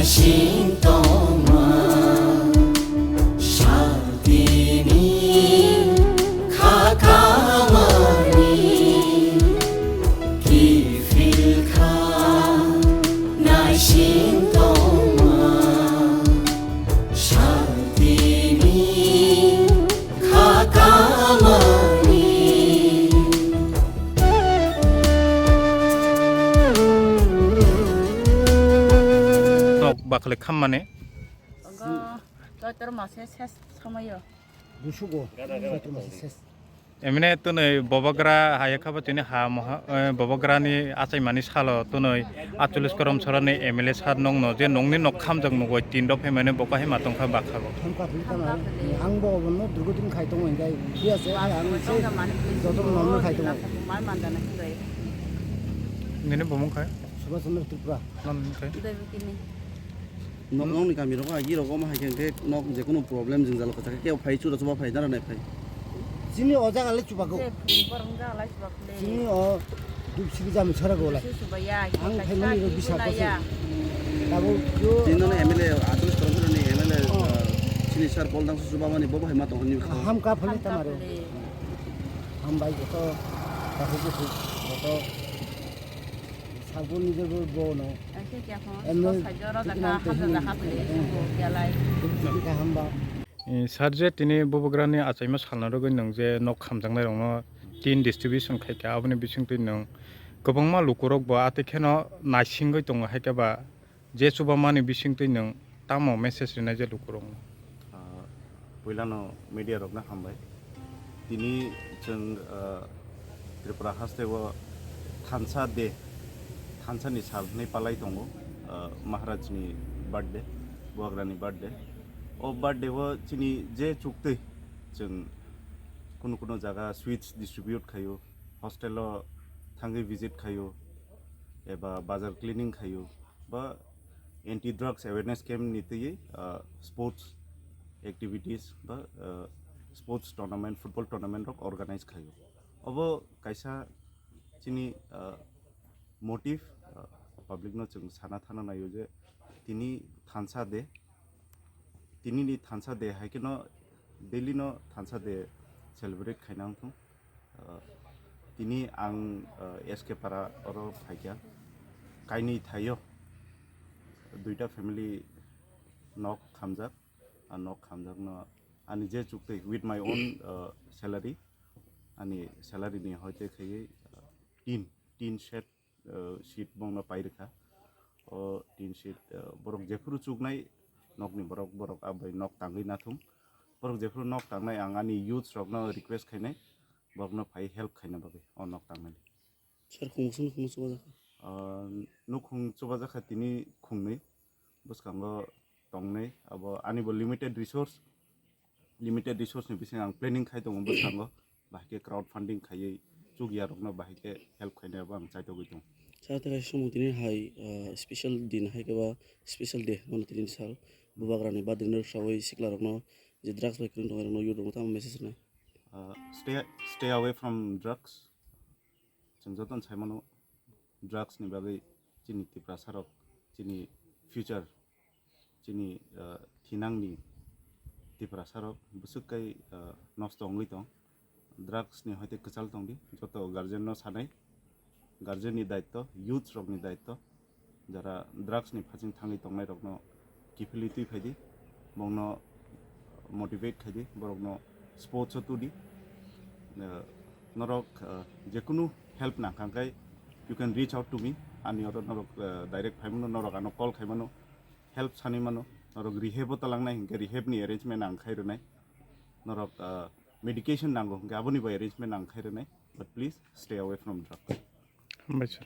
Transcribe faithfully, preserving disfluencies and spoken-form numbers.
Sintoma, shaltini, khakamani, kifilkha, naisintoma, shaltini, khakamani. Nok bakhle khammani. Ogo, toitor mase ses somoyo. Busugo, toitor mase ses. Emine tunoi bobagra haya khaba tini ha moha, eh, bobagrani achaimani salo tunoi atcholish korom sorani M L A sir nongno je nongni nok khamjak nugoi tin dophe mane boka hai matong kha bakha bo. Hamkha philwi tamo, ang bo obono durgo din khai tongo, hinkhe phiya se ang se joto no nongno khai tongo. Nini bumung khai? Subhash Chandra Tripura. Non khai? Nok, nokni kami rogo agi rogo ma hai khe nok je kunu problem jwngjal kwchak khe phai chura chuba phai dara nai phai. Chini o jaga le chubago. Chini o dupsiri jami chara go lai. Ang khai mani ro bisa ko se. Tabo yo. Tini no M L A atcholish korom sorani M L A, oh, ah, chini sir Paul Dangsu chuba mani bo hai ma tong hini. Hamkha phale tamaro. Hambai joto. Joto. Sabun ni joto bo no. Ang khe kya phone, M L A so sajyo ro da kha, hamjak da kha, pili, hmm, sugo, kya lai. Kaham ba. Eh, sir, je tini bubagrani achaima salna rwgwi nwng je nok khamjaknai rokno tin distribution khai kha, aboni bisingtwi nwng kwbangma lukurok bo atwi kheno naisingwi tongo, hai khe ba je chubamani bisingtwi nwng tamo message rinai je lukurokno? Ah, puilano media rokno hambai. Tini chwng, ah, Tripura hasteo thansa de, thansa ni sal hwnwi palai tongo, ah, Maharaj ni birthday, Bubagra ni birthday. O birthday o chini je chuktwi chwng kunu kunu jaga sweets distribute khaio, hostel o thangwi visit khaio, eba bazar cleaning khaio, ba anti drugs awareness camp ni twiwi, ah, sports activities ba, ah, sports tournament, football tournament rok organize khaio. Obo kaisa chini, ah, motive, ah, public no chwng sana thana naio je tini thansa de, tini ni thansa de hai khe no daily no thansa de celebrate khaina wngthung. Ah, tini ang, ah, S K Para oro phaikha. Kainwi thaio duita family nok khamjak. A nok khamjakno ani je chuktwi with my own, ah, salary, ani salary ni hoite khaiwi, ah, tin, tin shed, ah, sheet bongno pai rwkha. O tin sheet, ah, borok jephuru chuknai nokni borok, borok abai nok tangwi nathung. Borok jephuru nok tangnai, ang ani youths rokno request khainai, borokno phai help khaina bagwi o nok tangnani. Sir, khung bwswk nukhung chubajakha? Ah, nukhung chubajakha tini khungnwi, bwskango tongnai, abo ani bo limited resource, limited resource ni bising ang planning khai tongo bwskango, bahai khe crowd funding khaiwi chukya rokno bahai khe help khainai abo ang chaitogwi tongo. Sir, tei kaisa samung tini hai, ah, special din hai khe ba special day mano tini sal bubagrani birthday no rwksawi sikla rokno je drugs bai kwrwng tongnai rokno youth rokno tamo message rwnai? Ah, stay, stay away from drugs. Chwng jotono sai mano, drugs ni bagwi chini Tiprasa rok, chini future, chini, ah, thinangni Tiprasa rok bwswk kai, ah, nosto wngwi tong. Drugs ni hoite kwchal tongdi, joto guardian no sanai, guardian ni daitto, youth rok ni daitto, jara drugs ni phasing thangwi tongnai rokno kiphilwi twi phaidi, bongno motivate khaidi, borokno sports o tudi. Eh, norok, eh, jekunu help nangkha khe, you can reach out to me. Ani oro norok, eh, direct phaimano, norok ano call khaimano, help sanwi mano. Norok rehab o talangnai hinkhe rehab ni arrangement ang khai rwnai. Norok, eh, medication nango hinkhe aboni bai arrangement ang khai rwnai. But please stay away from drugs. Hambai sir.